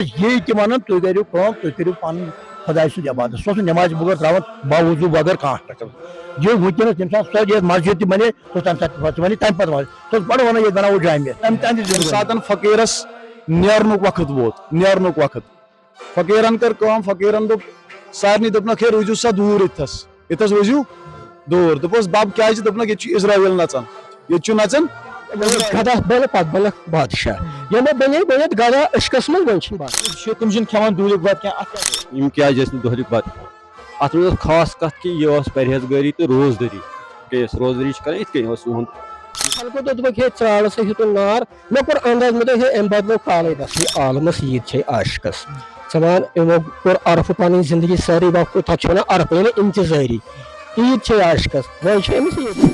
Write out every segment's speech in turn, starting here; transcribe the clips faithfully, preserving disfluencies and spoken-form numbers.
یی تہِ وَنان، تُہۍ کٔرِو کٲم، تُہۍ کٔرِو پَنُن خۄداے سُنٛد عبادت۔ سُہ اوس نہٕ نٮ۪مازِ بغٲر ترٛاوان باوضوٗ بغٲر کانٛہہ ٹَکَر۔ یہِ وٕنکیٚنَس ییٚمہِ ساتہٕ سۄ یَتھ مسجد تہِ بَنے، سُہ اوس تَمہِ ساتہٕ تہِ پَتہٕ وَنہِ تَمہِ پَتہٕ وَنہِ۔ سُہ اوس گۄڈٕ وَنان، ییٚتہِ بَناوو جامع۔ تَمہِ تَمہِ تہِ ییٚمہِ ساتَن فقیٖرَس نیرنُک وقت ووت، نیرنُک وقت، فقیٖرَن کٔر کٲم، فقیٖرَن دوٚپ سارنٕے، دوٚپنَکھ، "ہے، روٗزِو سا دوٗر ییٚتہِ تھَس، ییٚتہِ تھَس روٗزِو دوٗر۔" دوٚپُس، "بَب، کیٛازِ؟" دوٚپنَکھ، "ییٚتہِ چھُ اِسرائیل نَژان، ییٚتہِ چھُ نَژان۔" گدا بنہٕ پتہٕ بنکھ بادشاہ۔ یِمو بنے گۄڈٕنٮ۪تھ گدا عشقس منٛز، وۄنۍ چھِنہٕ بادشاہ۔ چھِ تِم چھِنہٕ کھٮ۪وان دُہلِک بَتہٕ کینٛہہ، اَتھ کیٛاہ گوٚو؟ یِم کیٛازِ ٲسۍ نہٕ دۄہلیُک بَتہٕ کھٮ۪وان؟ اَتھ منٛز ٲس خاص کَتھ کہِ یہِ اوس پرہیزگٲری تہٕ روزدٲری۔ کیٛاہ ٲس روزدٲری چھِ کَران یِتھ کٔنۍ اوس یِہُنٛد۔ خلقو دوٚپ، دوٚپُکھ، "ہے، ژرٛاڑَس ہے ہیوٚتُن نار۔" مےٚ کوٚر انداز، مےٚ دوٚپ، "ہے، اَمہِ بدلہٕ کالَے دَسٕے عالمَس عیٖد چھے عاشقَس۔" ژٕ وَن، یِمو کوٚر عرفہٕ پَنٕنۍ زِندگی سٲرٕے وقت، تَتھ چھِ وَنان عرفہٕ، یعنی اِنتِظٲری۔ عیٖد چھے عاشقَس، وۄنۍ چھِ أمِس عیٖد۔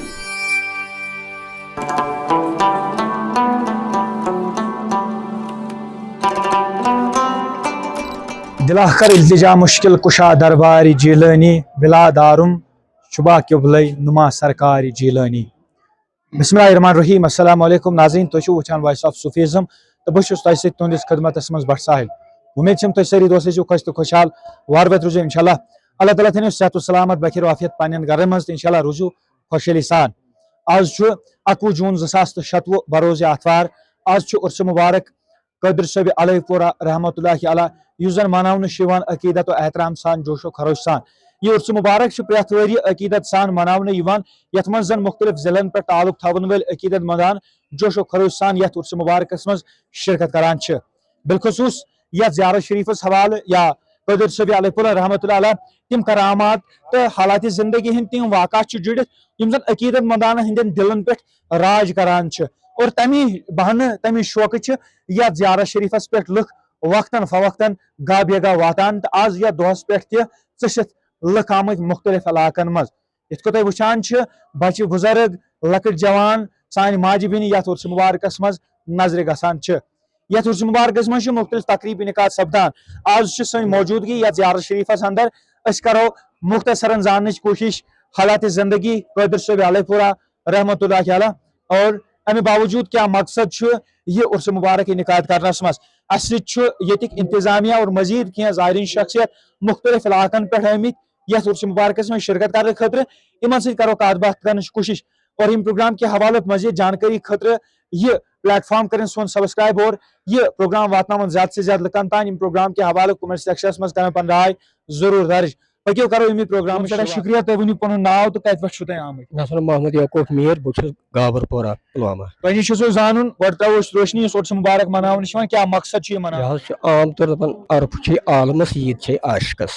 دِلا کر التجا مشکل کشا دربار جیلانی، بلا دارم شبہ قبلہ نما سرکار جیلانی۔ بسم اللہ الرحمن الرحیم۔ السلام علیکم ناظرین، تُہۍ چھِو وٕچھان Voice of Sufism تہٕ بہٕ چھُس تۄہہِ سۭتۍ تُہٕنٛدِس خدمتس منٛز بٹ ساحل۔ وۄمید چھم تُہۍ سٲری دوست ٲسِو خۄش تہٕ خۄشحال، وارٕ وتہِ روٗزِو انشاءاللہ۔ اللہ تعالیٰ تھٲینو صحت و سلامت بخیر و عافیت پننٮ۪ن گرن منٛز تہٕ انشاءاللہ روٗزِو خۄشحٲلی سان۔ آز چھُ اَکوُہ جوٗن زٕ ساس تہٕ شَتوُہ، بروز آتھوار۔ آز چھُ عرس مبارک قٲدر صٲبِ علیہ پورہ رحمتہ اللہ علیہ، یُس زن مناونہٕ چھُ یِوان عقیدت و احترام سان، جوش و خروش سان۔ یہِ عرس مبارک چھُ پرٛٮ۪تھ ؤرۍ یہِ عقیدت سان مناونہٕ یِوان، یتھ منٛز زن مُختٔلِف ضلعن پٮ۪ٹھ تعلق تھاون وٲلۍ عقیدت مندان جوش و خروش سان یتھ عرس مبارکس منٛز شرکت کران چھِ۔ بالخصوص یتھ زیارت شریفس حوالہٕ یا قٲدر صٲبِ علیہ پورہ رحمتہ اللہ علیہ تِم کرامات تہٕ حالات زندگی ہٕنٛدۍ تِم واقعات چھِ جُڑِتھ، یِم زن عقیدت مندانن ہٕنٛدٮ۪ن دِلن پٮ۪ٹھ راج کران چھِ۔ اور تمی بہانہٕ، تمی شوقہٕ چھِ یتھ زیارت شریفس پٮ۪ٹھ لُکھ وقتاً فوقتاً گاہ بے گاہ واتان تہٕ از یتھ دۄہس پٮ۪ٹھ تہِ ژٔسِتھ لُکھ آمٕتۍ مُختٔلِف علاقن منٛز۔ یِتھ کٔنۍ تُہۍ وٕچھان چھِ، بچہِ بُزرگ، لۄکٕٹۍ جوان، سانہِ ماجہِ بیٚنہِ یتھ عرس مبارکس منٛز نظرِ گژھان چھِ۔ یتھ عرس مبارکس منٛز چھِ مُختٔلِف تقریٖب انعقاد سپدان۔ از چھِ سٲنۍ موجودگی یتھ زیارت شریفس اندر۔ أسۍ کرو مختصرن زاننٕچ کوٗشش حالات زندگی قٲدر صٲبِ علیہ پورہ رحمتہ اللہ علیہ۔ اور امہِ باوجود کیا مقصد چھُ یہِ عرس مبارک انعقاد کرنس منٛز؟ اسہِ سۭتۍ چھُ ییٚتِکۍ انتظامیہ اور مزید کینٛہہ زائرین شخصیت مختلف علاقن پٮ۪ٹھ آمٕتۍ یتھ عرس مبارکس منٛز شرکت کرنہٕ خٲطرٕ۔ یِمن سۭتۍ کرو کتھ باتھ کرنٕچ کوٗشش اور یِم پروگرام کہِ حوالہٕ مزید جانکٲری خٲطرٕ یہِ پلیٹ فارم کرن سون سبسکرائب اور یہِ پروگرام واتناون زیادٕ سے زیادٕ لُکن تام۔ یِم پروگرام کہِ حوالہٕ کمنٹ سیکشنس منٛز کرن پنٕنۍ راے ضروٗر درج۔ پٔکِو کرو یِمے پروگرام۔ سٮ۪ٹھاہ شُکریہ، تُہۍ ؤنِو پنُن ناو تہٕ کتہِ پٮ۪ٹھ چھِو تُہۍ آمٕتۍ؟ مےٚ ہسا چھُ ناو محمد یعقوب میر، بہٕ چھُس گابر پورہ، پلوامہ۔ تۄہہِ نِش چھُ سُہ زانُن، گۄڈٕ ترٛاوو أسۍ روشنی، یُس عرس مبارک مناونہٕ چھِ یِوان، کیٛاہ مقصد چھُ یہِ یہِ مناونُک؟ حظ چھُ عام طور دپان، عرفہٕ چھُ عالمس عیٖد چھے عاشقس۔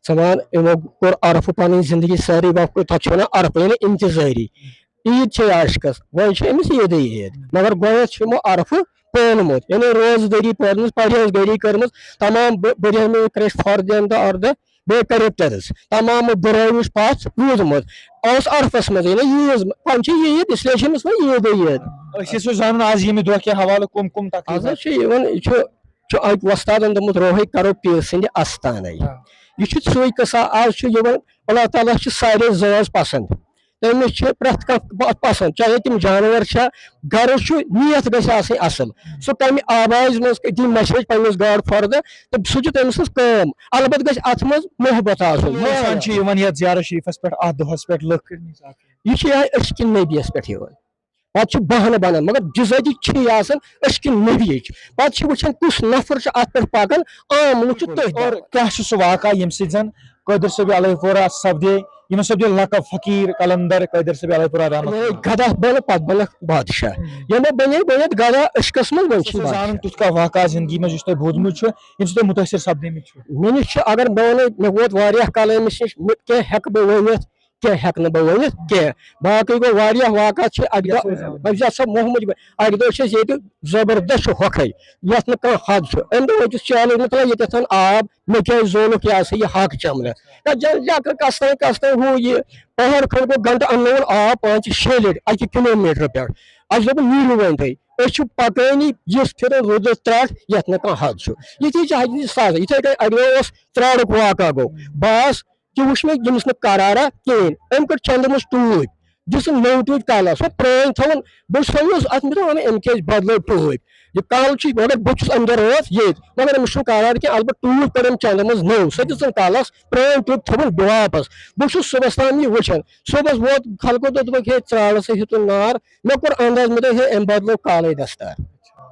ژٕ وَن، یِمو کوٚر عرفہٕ پنٕنۍ زندگی سٲرٕے وقت، تتھ چھِ ونان عرفہٕ، یعنی انتظٲری۔ عیٖد چھے عاشقس، وۄنۍ چھِ أمِس عیٖدٕے عیٖد۔ مگر گۄڈٕنٮ۪تھ چھُ یِمو عرفہٕ پونمُت، یعنی روزدٲری پٔرمٕژ، پرہیزگٲری کٔرمٕژ، تمام بُ-، بُرہمہِ ترٛیش فردِ اندٕ اردٕ بیٚیہِ کریکٹرز، تمام بُرٲے نِش پتھ روٗدمُت۔ اوس عرفس منٛز، یعنی عیٖد، وۄنۍ چھِ عیٖد، اس لیے چھِ أمِس وۄنۍ عیٖدٕے عیٖد۔ أسۍ یژھو زانُن آز ییٚمہِ دۄہ کہِ حوالہٕ کُم کُم تقریٖب آز حظ چھِ یِوان، یہِ چھُ، چھُ اَکہِ وۄستادن دوٚپمُت، روہے کرو پیٖر سٕنٛدِ استانے۔ آ۔ یہِ چھُ سُے قصہ، آز چھُ یِوان، اللہ تعالیٰ چھُ سارے زٲژ پسنٛد۔ تٔمِس چھِ پرٛٮ۪تھ کانٛہہ پ-، پسنٛد، چاہے تِم جانور چھا، غرض چھُ نیت گژھِ آسٕنۍ اصل۔ سُہ کمہِ آوازِ منٛز دی message پننِس گاڈ فادرس، تہٕ سُہ چھُ تٔمۍ سٕنٛز کٲم۔ البتہٕ گژھِ اتھ منٛز محبت آسُن، مٲل وٕچھان چھِ آسُن۔ یِوان یتھ زیارت شریفس پٮ۪ٹھ اتھ دۄہس پٮ۪ٹھ لُکھ؟ یہِ چھُ یِہوٚے عشقِ نبیَس پٮ۪ٹھ یِوان۔ پتہٕ چھُ بہانہٕ بنان، مگر بِذٲتی چھِ یہِ آسان عشقِ نبیِچ۔ پتہٕ چھِ وٕچھان کُس نفر چھُ اتھ پٮ۪ٹھ پکان، عام لُکھ چھِ تٔتھۍ اور دپان۔ کیٛاہ چھُ سُہ واقعہ ییٚمہِ سۭتۍ زن قٲدر صٲبِ علیہ پورہ سپدے، یِمن سپدے لقب فقیٖر قلندر قٲدر صٲبِ علیہ پورہ رحمتہ اللہ۔ گدا بنہٕ پتہٕ بنکھ بادشاہ۔ ہم۔ یِمو بنے گۄڈٕنٮ۪تھ گدا عشقس منٛز، وۄنۍ چھِ أسۍ یژھو زانُن بادشاہ۔ تیُتھ کانٛہہ واقعہ زندگی منٛز یُس تۄہہِ بوٗزمُت چھُ، ییٚمہِ سۭتۍ تُہۍ مُتٲثر سپدیمٕتۍ چھِو؟ مےٚ نِش چھُ، اگر بہٕ ونہٕ، مےٚ ووت واریاہ کال أمِس نِش، مےٚ کینٛہہ ہٮ۪کہٕ بہٕ ؤنِتھ، کینٛہہ ہٮ۪کہٕ نہٕ بہٕ ؤنِتھ کینٛہہ۔ باقٕے گوٚو واریاہ واقعہ چھِ اَکہِ دۄہ، یَتھ اوس زَمانہٕ۔ بہٕ چھُس یَژھان محمد جی، اَکہِ دۄہ چھِ أسۍ ییٚتہِ زبردست چھُ ہۄکھَے، یَتھ نہٕ کانٛہہ حد چھُ۔ اَمہِ دۄہ ؤتھِس چالٕے مےٚ تُلان ییٚتٮ۪تھ آب، مےٚ کیٛازِ زولُکھ یہِ ہسا یہِ ہۄکھ چَمنہٕ۔ نہ، جل-، جلدی کَستان کَستان ہُہ یہِ، پہاڑ کھنٛڈ گوٚو گنٛٹہٕ اَننووُن آب پانٛژِ شیٚیہِ لَٹہِ اَکہِ کِلوٗ میٖٹرٕ پٮ۪ٹھ۔ اَسہِ دوٚپُن، "نیٖرِو وۄنۍ تُہۍ۔" أسۍ چھِ پَکٲنی یِژھ پھِرِ روٗدُس ترٛٹھ، یَتھ نہٕ کانٛہہ حد چھُ۔ یِتھُے چھِ حجہِ نِش سَزا۔ یِتھَے کٔنۍ اَکہِ دۄہ اوس ترٛاڑُک واقعہ گوٚو۔ بَس، تہِ وُچھ مےٚ، ییٚمِس نہٕ قرارا کِہیٖنۍ۔ أمۍ کٔڑ چندٕ منٛز ٹوٗپۍ، دِژٕن نٔو ٹوٗپۍ کلس، سۄ پرٛٲنۍ تھٲوٕن۔ بہٕ چھُس وَنان، اَتھ مےٚ دوٚپ، وَنان، أمۍ کیٛازِ بدلٲو ٹوٗپۍ؟ یہِ کَل چھُ، مگر بہٕ چھُس اَمہِ دۄہ رٲژ ییٚتہِ، مگر أمِس چھُنہٕ قرار کینٛہہ۔ البتہٕ ٹوٗپۍ کٔڑٕن چندَس منٛز نٔو، سٔتِس کَلَس پرٛٲنۍ ٹوٗپۍ تھٲوٕن واپَس۔ بہٕ چھُس صُبحَس تام یہِ وٕچھان۔ صُبحَس ووت خلقو، دوٚپُکھ، "ہے، ژرٛاڑَس ہے ہیوٚتُن نار۔" مےٚ کوٚر انداز، مےٚ دوٚپ، "ہے، أمۍ بدلو کالَے دستار۔"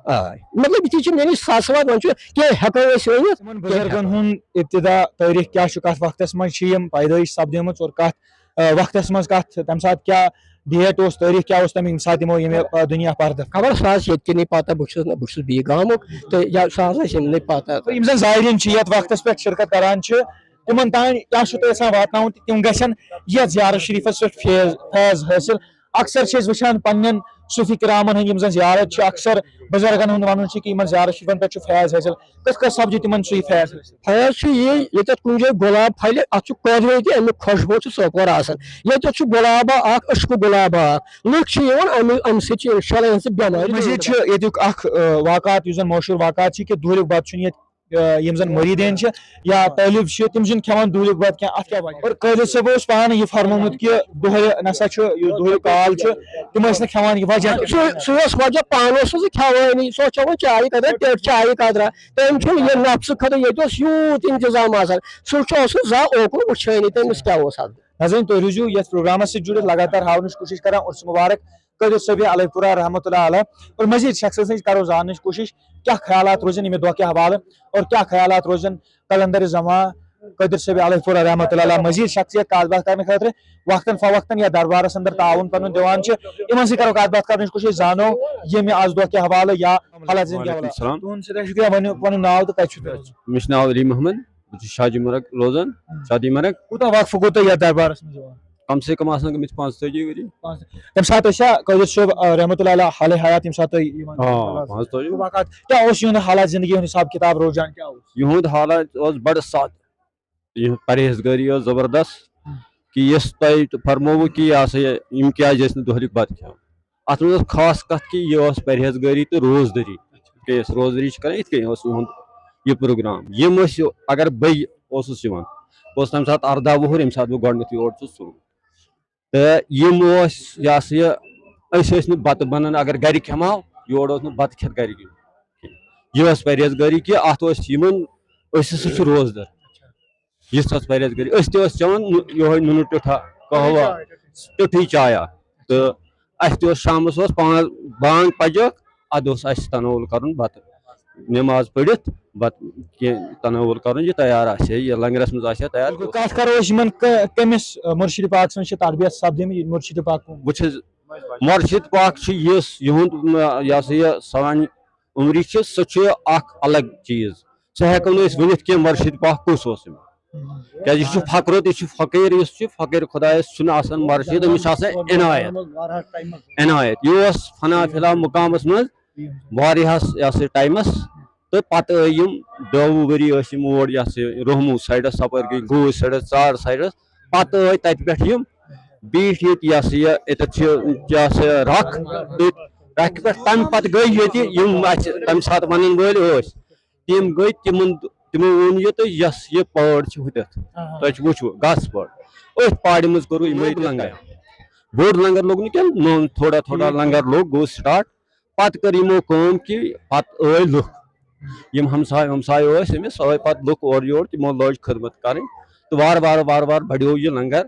آ، مطلب، یِتھی چھِ میٛٲنی ساسہٕ واد، وۄنۍ چھُ کینٛہہ ہٮ۪کو أسۍ ؤنِتھ، تِمن کینٛہہ بُزرگن ہٮ۪کو۔ ہُنٛد ابتدا تٲریخ کیٛاہ چھُ؟ کتھ وقتس منٛز چھِ یِم پیدٲیش سپدیمٕژ اور کتھ، آ، وقتس منٛز کتھ، تمہِ ساتہٕ کیٛاہ ڈیٹ اوس، تٲریخ کیٛاہ اوس تمہِ ییٚمہِ ساتہٕ یِمو ییٚمہِ، آ، دُنیا پردٕ؟ خبر سا آسہِ ییٚتہِ کِنی پتہ، بہٕ چھُس نہٕ، بہٕ چھُس بیٚیہِ گامُک، تہٕ یا سُہ حظ آسہِ یِمنٕے پتہ۔ تہٕ یِم زن زائرین چھِ یتھ وقتس پٮ۪ٹھ شرکت کران چھِ، تِمن تام کیٛاہ چھُو تُہۍ یژھان واتناوُن تہٕ تِم گژھن یتھ زیارت شریفس پٮ۪ٹھ فیض، فیض حٲصِل؟ اکثر چھِ أسۍ وٕچھان پننٮ۪ن صوفی کرامن ہٕنٛدۍ یِم زن زیارت چھِ، اکثر بُزرگن ہُنٛد ونُن چھُ کہِ یِمن زیارت شریفن پٮ۪ٹھ چھُ فیض حٲصِل۔ کِتھ کٔنۍ سپدِ تِمن سُے فیض حٲصِل؟ فیض چھُ یی، ییٚتٮ۪تھ کُنہِ جایہِ گۄلاب پھلہِ، اتھ چھُ قۄدرتی امیُک خوشبو چھُ ژۄپور آسان۔ ییٚتٮ۪تھ چھُ گۄلابا اکھ، عشقہٕ گۄلابا اکھ۔ لُکھ چھِ یِوان امہِ، امہِ سۭتۍ چھِ انشاءاللہ یِہنٛز بیمٲرۍ مٔزیٖد دوٗر چھِ ییٚتیُک اکھ، آ، واقعات، یُس زن مشہوٗر واقعات چھِ کہِ دُہریُک بتہٕ چھُنہٕ ییٚتہِ، آ، یِم زن مٔریٖدین چھِ یا طٲلب چھِ، تِم چھِنہٕ کھٮ۪وان دُہریُک بتہٕ کینٛہہ۔ اتھ کیٛاہ وجہ؟ اور قٲدر صٲب اوس پانہٕ یہِ فرمومُت کہِ دُہرِ نسا چھُ، یُس دُہریُک کال چھُ، تِم ٲسۍ نہٕ کھٮ۪وان، یہِ وجہ کیٛاہ؟ سُہ، سُہ اوس وجہ پانہٕ اوس نہٕ سُہ کھٮ۪وٲنی، سُہ اوس چٮ۪وان چایہِ قدرا، ٹٮ۪ٹھ چایہِ قدرا۔ تٔمۍ چھُنہٕ یہِ نفسہٕ خٲطرٕ، ییٚتہِ اوس یوٗت انتظام آسان، سُہ چھُ اوسمُت زانٛہہ اوکُن وٕچھٲنی، تٔمِس کیٛاہ اوس اتھ۔ ناظرین، تُہۍ روٗزِو یتھ پروگرامس سۭتۍ جُڑِتھ، لگاتار ہاونٕچ کوٗشش کران عرس مبارک قٲدر صٲبِ علیہ پورہ رحمۃ اللہ علیہ۔ اور مزید شخصن سۭتۍ کرو زاننٕچ کوٗشش، کیٛاہ خیالات روزن ییٚمہِ دۄہ کہِ حوالہٕ اور کیٛاہ خیالات روزن قلندر زمان قٲدر صٲبِ علیہ پورہ رحمۃ اللہ علیہ۔ مزید شخصیت کتھ باتھ کرنہٕ خٲطرٕ وقتاً فوقتاً یا دربارس اندر تعاوُن پنُن دِوان چھِ، یِمن سۭتۍ کرو کتھ باتھ کرنٕچ کوٗشش، زانو ییٚمہِ از دۄہ کہِ حوالہٕ یا حالات زندگی وعلیکم حوالہٕ۔ السلام۔ تُہُنٛد سۭتۍ چھُ کینٛہہ ؤنِو، پنُن ناو تہٕ کتہِ چھُو تُہۍ روزان؟ مےٚ چھُ ناو علی محمد، بہٕ چھُس شادی مرگ روزان، ہم۔ شادی مرگ۔ کوٗتاہ وقفہٕ گوٚو تۄہہِ یتھ دربارس منٛز یِوان؟ کم سے کم آسن گٔمٕتۍ پانٛژتٲجی ؤری۔ پانٛژھ۔ تمہِ ساتہٕ ٲسیا قٲدر صٲب، آ، رحمت اللہ علیہ حالے حیات ییٚمہِ ساتہٕ تُہۍ یِوان آ، ٲسِو؟ پانٛژتٲجی۔ واقعات کیٛاہ اوس یِہُنٛد حالات زندگی ہُنٛد حساب کِتاب روزان کیٛاہ اوس؟ یِہُنٛد حالات اوس بڑٕ سخت، یِہُنٛد پرہیزگٲری ٲس زبردست، ہم۔ کہِ یۄس تۄہہِ فرمووُ کہِ یہِ ہسا یہِ، یِم کیٛازِ ٲسۍ نہٕ دۄہلیُک بتہٕ کھٮ۪وان۔ اتھ منٛز ٲس خاص کتھ کہِ یہِ ٲس پرہیزگٲری تہٕ روزدٲری۔ کیٛاہ ٲس روزدٲری چھِ کران، یِتھ کٔنۍ اوس یِہُنٛد یہِ پروگرام۔ یِم ٲسۍ یہِ، اگر بہٕ اوسُس یِوان، بہٕ اوسُس تمہِ ساتہٕ ارداہ وُہُر، ییٚمہِ ساتہٕ بہٕ گۄڈٕنیتھ یور چھُس ژوٚمُت۔ تہٕ یِم ٲسۍ، یہِ ہسا یہِ، أسۍ ٲسۍ نہٕ بتہٕ بنان، اگر گرِ کھٮ۪مہٕ ہاو، یور اوس نہٕ بتہٕ کھٮ۪تھ گرِ یُن۔ یہِ ٲس پرہیزگٲری کہِ اتھ اوس یِمن، أسۍ ہسا چھِ روزدار۔ یِژھ ٲس پرہیزگٲری۔ أسۍ تہِ ٲسۍ چٮ۪وان نُ-، یِہوٚے نُنہٕ ٹیوٚٹھا، قہوٕ، ٹیوٚٹھٕے چایا۔ تہٕ اَسہِ تہِ اوس شامَس اوس پانٛژھ بانٛگ پَجٲکھ، اَدٕ اوس اَسہِ تناوُل کَرُن بَتہٕ۔ نٮ۪ماز پٔرِتھ بَتہٕ کینٛہہ تناوُل کَرُن، یہِ تیار آسہِ ہے، یہِ لنگرَس منٛز آسہِ ہے تیار۔ بِلکُل، کَتھ کَرو أسۍ یِمَن ک-، کٔمِس، آ، مُرشِد پاک سٕنٛز چھِ تربیت سَپدیمٕژ، یہِ مُرشِد پاک کٕم؟ وٕچھ حظ، مُرشِد پاک چھُ یُس یِہُنٛد، م-، یہِ ہسا یہِ سانہِ عمرِ چھِ، سُہ چھُ اکھ الگ چیٖز۔ سُہ ہٮ۪کو نہٕ أسۍ ؤنِتھ کینٛہہ، مُرشِد پاک کُس اوس یِمن۔ کیازِ یہِ چھُ فقرت، یہِ چھُ فقیٖر، یُس چھُ فقیٖر خۄدایس چھُنہٕ آسان مُرشِد، أمِس چھُ آسان عنایت۔ عنایت۔ یہِ اوس فنا فی الحال مُقامس منٛز واریاہس، یہِ ہسا یہِ، ٹایمس۔ تہٕ پتہٕ ٲے یِم دہ وُہ ؤری ٲسۍ یِم اور، یہِ ہسا یہِ، روہمو سایڈس، ژپٲرۍ کِنۍ گوٗج سایڈس، ژار سایڈس۔ پتہٕ ٲے تتہِ پٮ۪ٹھ یِم بیٖٹھۍ ییٚتہِ، یہِ ہسا یہِ، ییٚتٮ۪تھ چھِ، یہِ ہسا یہِ، رکھ، تٔتھۍ رکھِ پٮ۪ٹھ۔ تمہِ پتہٕ گٔے ییٚتہِ یِم اسہِ تمہِ ساتہٕ ونن وٲلۍ ٲسۍ، تِم گٔے تِمن، تِمو ووٚن یہِ تہٕ یۄس یہِ پٲڑ چھِ ہُتٮ۪تھ، آ۔ تۄہہِ چھُ وٕچھُو گاسہٕ پٲڑ، أتھۍ پاڑِ منٛز کوٚرُو یِمو یہِ لنگر۔ بوٚڑ لنگر لوٚگ نہٕ کینٛہہ، نوٚن تھوڑا تھوڑا ٹھیٖک۔ لنگر لوٚگ، گوٚو سٹارٹ۔ پتہٕ کٔر یِمو کٲم کہِ پتہٕ ٲے لُکھ، یِم ہمساے ومساے ٲسۍ أمِس، ٲے پتہٕ لُکھ اورٕ یور، تِمو لٲج خدمت کرٕنۍ۔ تہٕ وارٕ وارٕ وارٕ وارٕ بڑیو یہِ لنگر،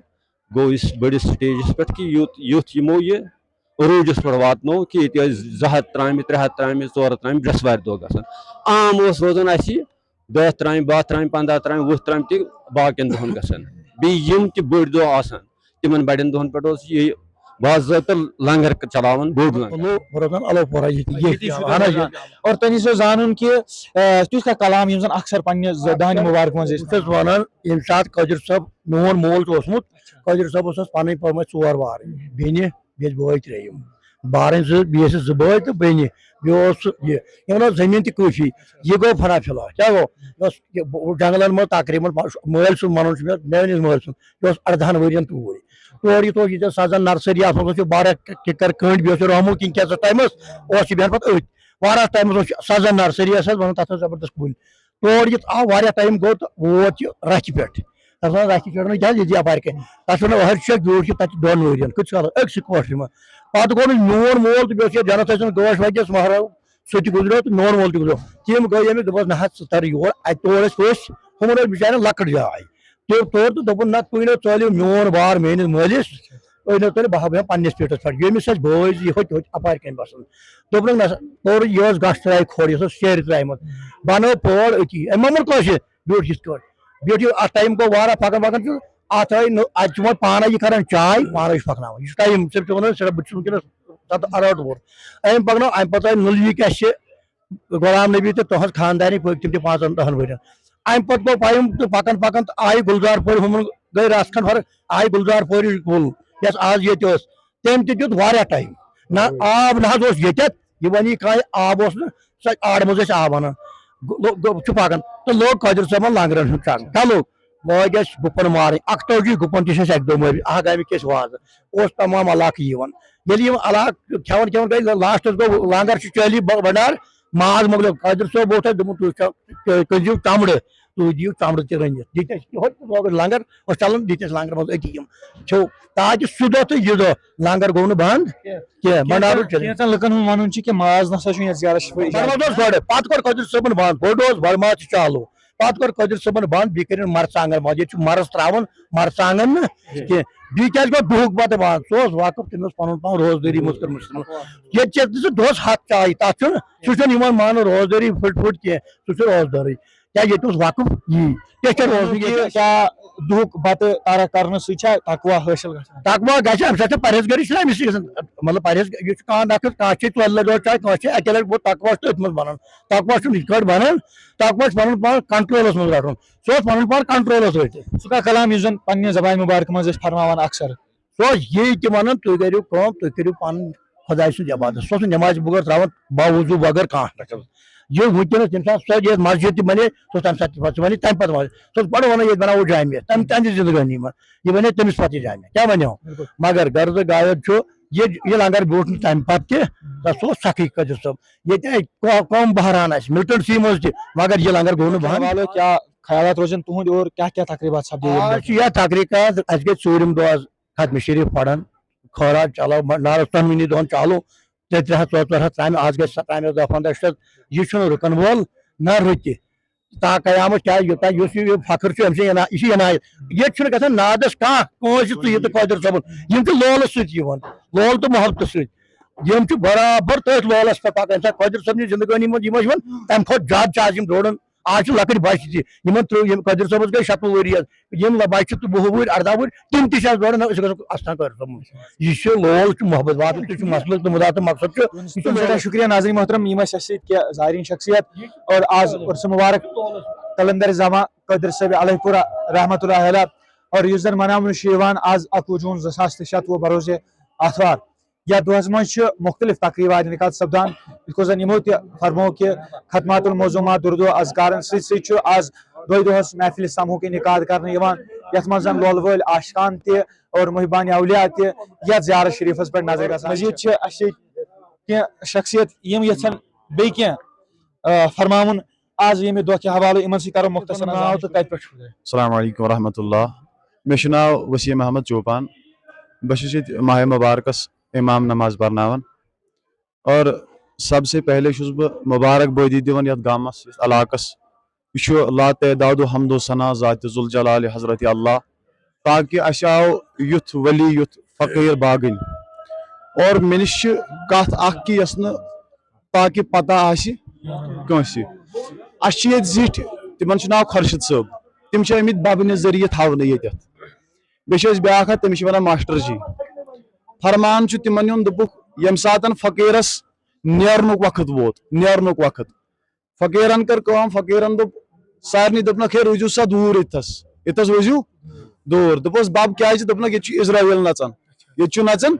گوٚو یُس بٔڑِس سٹیجس پٮ۪ٹھ کہِ یُتھ، یُتھ یِمو یہِ عروٗجس پٮ۪ٹھ واتنوو کہِ ییٚتہِ ٲسۍ زٕ ہتھ ترامہِ، ترٛےٚ ہتھ ترامہِ، ژور ہتھ ترامہِ برٛٮ۪سوارِ دۄہ گژھان۔ عام اوس روزان اَسہِ یہِ دہ ترامہِ، باہ ترامہِ، پنٛداہ ترامہِ، وُہ ترامہِ تہِ باقین دۄہن گژھان۔ بیٚیہِ یِم تہِ بٔڑۍ دۄہ آسان، تِمن بڑٮ۪ن دۄہن پٮ۪ٹھ اوس یہِ باضٲبطہٕ لنگر چلاوان، بوٚڑ لنگر۔ لو-، روزان الو پورہ ییٚتہِ، ییٚتہِ ییٚتہِ چھُ اہن حظ، روزان۔ ییٚتہِ۔ اور تۄہہِ نِش اوس زانُن کہِ، آ، تیُتھ کانٛہہ کلام یِم زن اکثر پننہِ ز-، دہنہِ مُبارک منٛز ٲسۍ بہٕ چھُس ونان، ییٚمہِ ساتہٕ قٲدر صٲب، میون مول چھُ اوسمُت، اچھا۔ قٲدر صٲبس ٲس پنٕنۍ پٔرمٕژ ژور بارٕنۍ، بیٚنہِ، بیٚیہِ ٲسۍ بٲے ترٛےٚ یِم۔ بارٕنۍ زٕ، بیٚیہِ ٲسِس زٕ بٲے تہٕ بیٚنہِ، بیٚیہِ اوس سُہ یہِ، یِمن اوس زٔمیٖن تہِ کٲفی۔ یہِ گوٚو فنا فی الحال۔ کیٛاہ گوٚو؟ یہِ اوس یہِ ب-، جنگلن منٛز تقریٖباً پانٛژھ، مٲلۍ سُنٛد ونُن چھُ مےٚ، میٲنِس مٲلۍ سُنٛد، یہِ اوس اردہن ؤرین توٗرۍ۔ تورٕ یہِ اوس ییٚتٮ۪ن سزن نرسری، اتھ منٛز اوس یہِ واریاہ ک-، کِکر کٔنٛڈۍ، بیٚیہِ اوس یہِ رحمو کِنۍ کیٛاہ سا ٹایمس اوس یہِ بیٚہان پتہٕ أتھۍ۔ واریاہس ٹایمس اوس یہِ سزن نرسری، ٲس حظ ونان تتھ ٲس زبردست کُلۍ۔ تورٕ یِتھ آو واریاہ ٹایم گوٚو تہٕ ووت یہِ رَچھِ پٮ۪ٹھ۔ تَتھ وَنان رَچھِ پٮ۪ٹھ وَنان کیٛازِ ییٚتہِ یَپارِ کَنہِ؟ تَتھ وَنان أہَر چھُ اَسہِ بیوٗٹھ چھُ تَتہِ دۄن ؤرِیَن۔ کۭتِس کالَس؟ أکسٕے کوٹھرِ منٛز۔ پَتہٕ گوٚو نہٕ میون مول تہٕ بیٚیہِ اوس یَتھ جنت حسن گٲش وَتہِ یَس مہراز سُہ تہِ گُزریو تہٕ میون وول تہِ گُزریو۔ تِم گٔے ییٚمِس، دوٚپُس، نہ حظ، ژٕ تر یور، اَتہِ تور ٲسۍ أسۍ، ہُمن ٲس بِچارٮ۪ن لۄکٕٹ جاے۔ تٔمۍ توٚر تہٕ دوٚپُن، نہ، تُہۍ نہ ژٲلِو میون بار میٲنِس مٲلِس، أسۍ نہ ژٲلِو، بہٕ ہاوٕ یِم پننِس پیٹس پٮ۪ٹھ، ییٚمِس اَسہِ بٲے زٕ یہِ ہوٚتہِ ہوٚتہِ اَپارِ کَنۍ بَسان۔ دوٚپنَکھ، نہ سا، توٚر یہِ ٲس گاسہٕ ترٛایہِ کھۄڑ، یۄس ٲس سیرِ ترٛایمٕژ، بَنٲو پٲڑ أتی، أمۍ ما ووٚن کٲنٛسہِ، بیوٗٹھ یِتھ کٲٹھۍ، بیوٗٹھ یہِ، اَتھ ٹایم گوٚو واریاہ پَکان پَکان چھُ، اَتھ آے نہٕ، اَتہِ چھُ وۄنۍ پانَے یہِ کَران چاے، پانَے چھُ پَکناوان، یہِ چھُ ٹایم، ژےٚ چھُ وَنان، صرف بہٕ چھُس وٕنکیٚنَس تَتھ اَرٲٹھ وُہُر۔ أمۍ پَکنٲو، اَمہِ پَتہٕ آے نُلوِک اَسہِ غلام نبی تہٕ تُہٕنٛز خاندارِنۍ پٔکۍ تِم تہِ پانٛژَن دَہَن ؤرِین۔ اَمہِ پَتہٕ گوٚو پَیُم تہٕ پَکان پَکان تہٕ آیہِ گُلزار پورِ، ہُمَن گٔے رَژھ کھنٛڈ فرق، آیہِ گُلزار پورِ کُل، یۄس آز ییٚتہِ ٲس، تٔمۍ تہِ دیُت واریاہ ٹایم۔ نہ آب نہ حظ اوس ییٚتٮ۪تھ، یہِ وَنہِ یہِ کانٛہہ آب اوس نہٕ، سۄ آڑِ منٛز ٲسۍ آب اَنان۔ گوٚو، گوٚو، چھُ پَکان تہٕ لوٚگ قٲدِر صٲبَن لنٛگرَن ہُنٛد ژَکھ۔ کیٛاہ لوٚگ؟ لٲگۍ اَسہِ گُپن مارٕنۍ، اَکتٲجی گُپن تہِ چھِ اَسہِ اَکہِ دۄہ مٲرمٕتۍ، اَکھ گامہِ کِس وازٕ۔ اوس تمام علاقہٕ یِوان۔ ییٚلہِ یِم علاقہٕ کھٮ۪وان کھٮ۪وان گٔے، لاسٹَس گوٚو لنگر چھُ چٲلی ب-، بنڈار، ماز مۄکلیو۔ قٲدِر صٲب ووٚتھ اَسہِ، دوٚپُن، "تُہۍ چھِو، تُہۍ کٔرۍزیو چمڑٕ، تُہۍ دِیِو چمڑٕ تہِ رٔنِتھ۔" دِتۍ اَسہِ یِہوٚے تہِ لوگ لنگر، اوس چلان، دِتۍ اَسہِ لنگر منٛز أتی یِم کھیوٚو۔ تاکہِ سُہ دۄہ تہٕ یہِ دۄہ لنگر گوٚو نہٕ بنٛد کینٛہہ، بنڈار روٗد چٲلی۔ کینٛژن لُکن ہُنٛد وَنُن چھُ کہِ ماز نہ سا چھُنہٕ یَتھ زیارت شریٖفَس اِجازت۔ بنڈار اوس گۄڈٕ، پَتہٕ کوٚر قٲدِر صٲبن بنٛد، بوٚڑ اوس بڑٕ ماز تہِ چالوٗ۔ پتہٕ کوٚر قٲدِر صٲبن بنٛد، بیٚیہِ کٔرِن مرژٕوانٛگن بنٛد۔ ییٚتہِ چھُ مرٕژ ترٛاوان، مرژٕوانٛگن نہٕ کینٛہہ۔ بیٚیہِ کیٛازِ گوٚو دُہُک بتہٕ بنٛد؟ سُہ اوس واقف، تٔمۍ اوس پنُن پان روزدٲری منٛز کٔرمٕژ۔ ییٚتہِ چھِ دِژٕ دۄہس ہتھ چاے، تتھ چھُنہٕ، سُہ چھُنہٕ یِوان ماننہٕ روزدٲری پھٕٹۍ پھٕٹۍ کینٛہہ، سُہ چھُ روزدٲرٕے۔ کیٛازِ ییٚتہِ اوس وقف یی، تہِ چھےٚ روزنہٕ کہِ ییٚتہِ۔ کیٛاہ دُہُک بتہٕ ترک کرنہٕ سۭتۍ چھا تقوا حٲصِل گژھان؟ تقوا گژھِ، امہِ سۭتۍ چھِ پرہیزگٲری چھِنہ أمِس یہِ گژھان۔ مطلب پرہیز، یہِ چھُ کانٛہہ نفر، کانٛہہ چھِ ژورِ لٹہِ دۄہس چاے، کانٛہہ چھِ اکے لٹہِ، گوٚو تقوا چھُ تٔتھۍ منٛز بنان۔ تقوا چھُنہٕ یِتھ کٲٹھۍ بنان، تقوا چھُ پنُن پان کنٹرولس منٛز رٹُن۔ سُہ اوس پنُن پان کنٹرولس رٔٹِتھ۔ سُہ کانٛہہ کلام یُس زن پننہِ زبانہِ مبارکہٕ منٛز أسۍ فرماوان اکثر؟ سُہ اوس یی تہِ ونان، تُہۍ کٔرِو کٲم، تُہۍ کٔرِو پنُن خۄداے سُنٛد عبادت۔ سُہ اوس نہٕ نٮ۪مازِ بغٲر ترٛاوان، باوضوٗ بغٲر کانٛہہ رکعت۔ یہِ وٕنکیٚنَس ییٚمہِ ساتہٕ سۄ یَتھ مسجد تہِ بنے، سُہ اوس تَمہِ ساتہٕ تہِ پتہٕ، سُہ وَنے تَمہِ پَتہٕ وَنے۔ سُہ اوس گۄڈٕ وَنان، "ییٚتہِ بناوو جامع"، تَمہِ، تَمہِ چہِ زندگٲنی منٛز۔ یہِ وَنے تٔمِس پَتہٕ یہِ جامع۔ کیٛاہ وَنیو؟ بِلکُل۔ مگر غرض غایت چھُ، یہِ، یہِ لنگر بیوٗٹھ نہٕ تَمہِ پَتہٕ تہِ، تَتھ سُہ اوس سخی قٲدِر صٲب۔ ییٚتہِ آیہِ قو-، قوم بحران آسہِ، مِلٹَنسی منٛز تہِ، مگر یہِ لنگر گوٚو نہٕ بنٛد۔ حوالہٕ کیٛاہ خیالات روزن تُہٕنٛدۍ اور کیٛاہ کیٛاہ تقریٖبات سپدے ییٚمہِ آز دۄہ؟ چھِ یَتھ تقریٖبات، اَسہِ گٔے ژوٗرِم دۄہ آز ختم شریف پران، خٲرات چلاو، نارس تۄہہِ وٕنی دۄہن چالو، ترٛےٚ ترٛےٚ ہتھ، ژور ژور ہتھ ترامہِ، آز گژھِ سۄ ترامہِ دہ پنٛداہ شتھ۔ یہِ چھُنہٕ رُکن وول نہ رُکہِ۔ تا قیامت کیٛازِ یوٚتام یُس یہِ فخر چھُ، أمۍ سٕنٛز یہِ چھِ عنایت۔ ییٚتہِ چھُنہٕ گژھان نادس کانٛہہ، کٲنٛسہِ ژٕ یہِ تہٕ قٲدر صٲبُن۔ یِم چھِ لولہٕ سۭتۍ یِوان، لول تہٕ محبتہٕ سۭتۍ۔ یِم چھِ برابر تٔتھۍ لولس پٮ۪ٹھ پکان۔ ییٚمہِ ساتہٕ قٲدر صٲبنہِ زندگٲنی منٛز یِم ٲسۍ یِوان، تمہِ کھۄتہٕ زیادٕ چھِ آز یِم دوران۔ آز چھِ لۄکٕٹۍ بچہِ تہِ، یِمن ترٛٲو، یِم قٲدر صٲبس گٔے شَتوُہ ؤری حظ، یِم لہ-، بچہِ تہِ وُہ وُہٕرۍ، ارداہ وُہٕرۍ، تِم تہِ چھِ اَسہِ دوران، أسۍ گژھو اَستان قٲدر صٲبُن۔ یہِ چھُ لول، چھُ محبت واتُن، تہِ چھُ مسلک تہٕ مُدا تہٕ مقصد چھُ۔ تُہُنٛد سٮ۪ٹھاہ شُکریہ۔ ناظریٖن محترم، یِم ٲسۍ اَسہِ سۭتۍ کینٛہہ زائرین شخصیت اور آز عرس مبارک قلندر زامہ قٲدر صٲب علیہ پورہ رحمتہ اللہ علیہ، اور یُس زن مناونہٕ چھُ یِوان آز اَکوُہ جوٗن زٕ ساس تہٕ شَتوُہ بروز آتھوار۔ یتھ دۄہس منٛز چھِ مُختٔلِف تقریٖبات انعقاد سپدان، یِتھ کٔنۍ زن یِمو تہِ فرموو کہِ ختمات الموضوعات، دُرود و اذکارن سۭتۍ سۭتۍ چھُ آز دۄیہِ دۄہس محفلِ سمہُک انعقاد کرنہٕ یِوان، یتھ منٛز زن لولہٕ وٲلۍ عاشقان تہِ اور محبان اولیاء تہِ یتھ زیارت شریفس پٮ۪ٹھ نظرِ گژھان چھِ۔ مزید چھِ اسہِ سۭتۍ کینٛہہ شخصیت، یِم یژھن بیٚیہِ کینٛہہ، آ، فرماوُن آز ییٚمہِ دۄہ کہِ حوالہٕ، یِمن سۭتۍ کرو مختصر ناو تہٕ کتہِ پٮ۪ٹھ چھُو تُہۍ؟ السلام علیکم ورحمۃ اللہ۔ مےٚ چھُ ناو وسیٖم احمد چوپان۔ بہٕ چھُس ییٚتہِ ماہِ مبارکس امام نماز پرناوان۔ اور سب سے پہلے چھُس بہٕ مبارک بٲدی دِوان یتھ گامس، یتھ علاقس۔ یہِ چھُ لاتعداد و حمد و ثنا ذات ذوالجلال حضرت اللہ، تاکہ اسہِ آو یُتھ ولی، یُتھ فقیٖر باگٕنۍ۔ اور مےٚ نِش چھِ کتھ اکھ کہِ یۄس نہٕ تاکہِ پتہ آسہِ کٲنٛسہِ۔ اسہِ چھِ ییٚتہِ زِٹھۍ، تِمن چھُ ناو خۄرشید صٲب۔ تِم چھِ آمٕتۍ ببنہِ ذٔریعہٕ تھاونہٕ ییٚتٮ۪تھ۔ بیٚیہِ چھِ أسۍ بیٛاکھ اکھ، تٔمِس چھِ ونان ماسٹر جی۔ فرمان چھُ تِمن یُن، دوٚپُکھ، ییٚمہِ ساتن فقیٖرس نیرنُک وقت ووت، نیرنُک وقت، فقیٖرن کٔر کٲم، فقیٖرن دوٚپ سارنٕے، دوٚپنکھ، "ہے، روٗزِو سا دوٗر ییٚتھس، ییٚتھس روٗزِو دوٗر۔" دوٚپُس، "بب، کیٛازِ؟" دوٚپنکھ، "ییٚتہِ چھُ اسرائیل نژان، ییٚتہِ چھُ نژان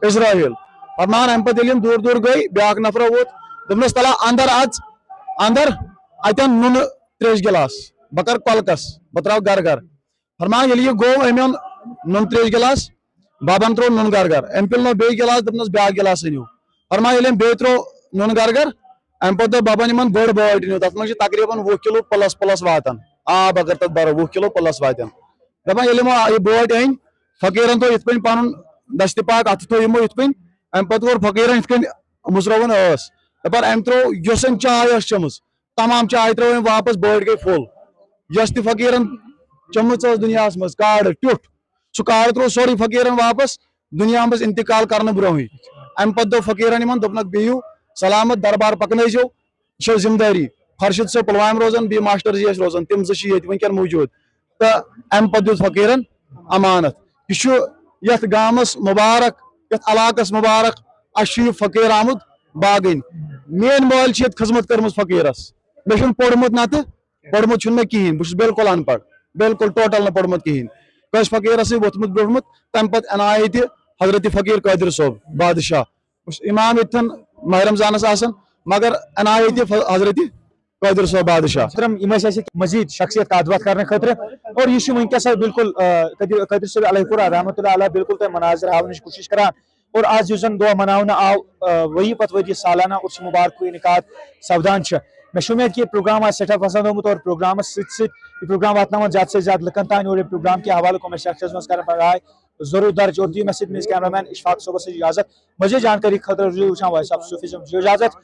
اسرائیل۔" فرمان، امہِ پتہٕ ییٚلہِ یِم دوٗر دوٗر گٔے، بیٛاکھ نفرا ووت، دوٚپنس، "تلہ اندر اژ، اندر، اتٮ۪ن نُنہٕ تریش گلاس، بہٕ کرٕ کۄلکس، بہٕ تراوٕ گرٕ گرٕ۔" فرمان، ییٚلہِ یہِ گوٚو، أمۍ اوٚن نُن تریش گلاس، بابن ترٛوو نُن گرٕ گرٕ۔ أمۍ پِلنوو بیٚیہِ گلاس، دوٚپنس، "بیٛاکھ گلاس أنِو۔" فرمان، ییٚلہِ أمۍ بیٚیہِ ترٛوو نُن گرٕ گرٕ، اَمہِ پتہٕ دوٚپ بابن یِمن، "بٔڑ بالٹیٖن ہیوٗ، تَتھ منٛز چھِ تقریٖباً وُہ کِلوٗ plus plus واتان، آب اگر تَتھ بَرو، وُہ کِلوٗ plus واتن۔" دَپان، ییٚلہِ یِمو یہِ بٲٹۍ أنۍ، فقیٖرن تھوٚو یِتھ پٲٹھۍ پَنُن دستہِ پاک، اَتھٕ تھوٚو یِمو یِتھ پٲٹھۍ، اَمہِ پَتہٕ کوٚر فقیٖرن یِتھ کٔنۍ مُژرووُن ٲس۔ دَپان أمۍ ترٛوو، یۄس أمۍ چاے ٲس چٔمٕژ، تمام چاے ترٛٲو أمۍ واپس، بٲٹۍ گٔے full۔ یۄس تہِ فقیٖرن چٔمٕژ ٲس دُنیاہس منٛز، کاڑ ٹیوٚٹھ، سُہ کاڑ ترٛوو سورُے فقیٖرن واپس دُنیا منٛز انتقال کرنہٕ برونٛہٕے۔ امہِ پتہٕ دوٚپ فقیٖرن یِمن، دوٚپنکھ، بِہِو سلامت، دربار پکنٲیزیو، چھو ذمہٕ دٲری۔ خورشید صٲب پلوامہِ روزان، بیٚیہِ ماسٹر جی اَسہِ روزان، تِم زٕ چھِ ییٚتہِ وٕنکیٚن موٗجوٗد۔ تہٕ امہِ پتہٕ دیُت فقیٖرن امانت۔ یہِ چھُ یتھ گامس مُبارک، یتھ علاقس مُبارک، اَسہِ چھُ یہِ فقیٖر آمُت باگٕنۍ۔ میٲنۍ مٲلۍ چھِ ییٚتہِ خدمت کٔرمٕژ فقیٖرس۔ مےٚ چھُنہٕ پوٚرمُت نتہٕ، پوٚرمُت چھُنہٕ مےٚ کِہیٖنۍ، بہٕ چھُس بالکل ان پڑھ، بالکل ٹوٹل نہٕ پوٚرمُت کِہیٖنۍ۔ کٲنٛسہِ فقیٖرس سۭتۍ ووٚتھمُت بیوٗٹھمُت، تمہِ پتہٕ عنایت حضرت فقیٖر قٲدر صٲب بادشاہ۔ بہٕ چھُس امام ییٚتھٮ۪ن ماہِ رمضانس آسان، مگر عنایت ف-، حضرت قٲدر صٲب بادشاہ۔ محترم، یِم ٲسۍ اَسہِ مزید شخصیت کتھ باتھ کرنہٕ خٲطرٕ۔ اور یہِ چھُ وٕنکیٚس حظ بالکل، آ، قٲدر، قٲدر صٲب علیہ قرآن رحمتہ اللہ علیہ بالکل تۄہہِ مناظر ہاونٕچ کوٗشش کران۔ اور آز یُس زن دۄہ مناونہٕ آو، آ، ؤری پتہٕ ؤری سالانہ عرس مبارک انعقاد سپدان چھِ۔ مےٚ چھُ اُمید کہِ یہِ پروگرام آسہِ سٮ۪ٹھاہ پسند آمُت اور پروگرامس سۭتۍ سۭتۍ یہِ پروگرام واتناوان زیادٕ سے زیادٕ لُکن تام اور یہِ پروگرام کہِ حوالہٕ comment sectionس منٛز کرن پگاہ ضروٗر درج۔ اور دِیِو مےٚ سۭتۍ میٲنِس cameraman اشفاق صٲبس سۭتۍ اجازت۔ مزید جانکاری خٲطرٕ روٗزِو وٕچھان وائس آف صوفیزم۔ دِیِو اجازت۔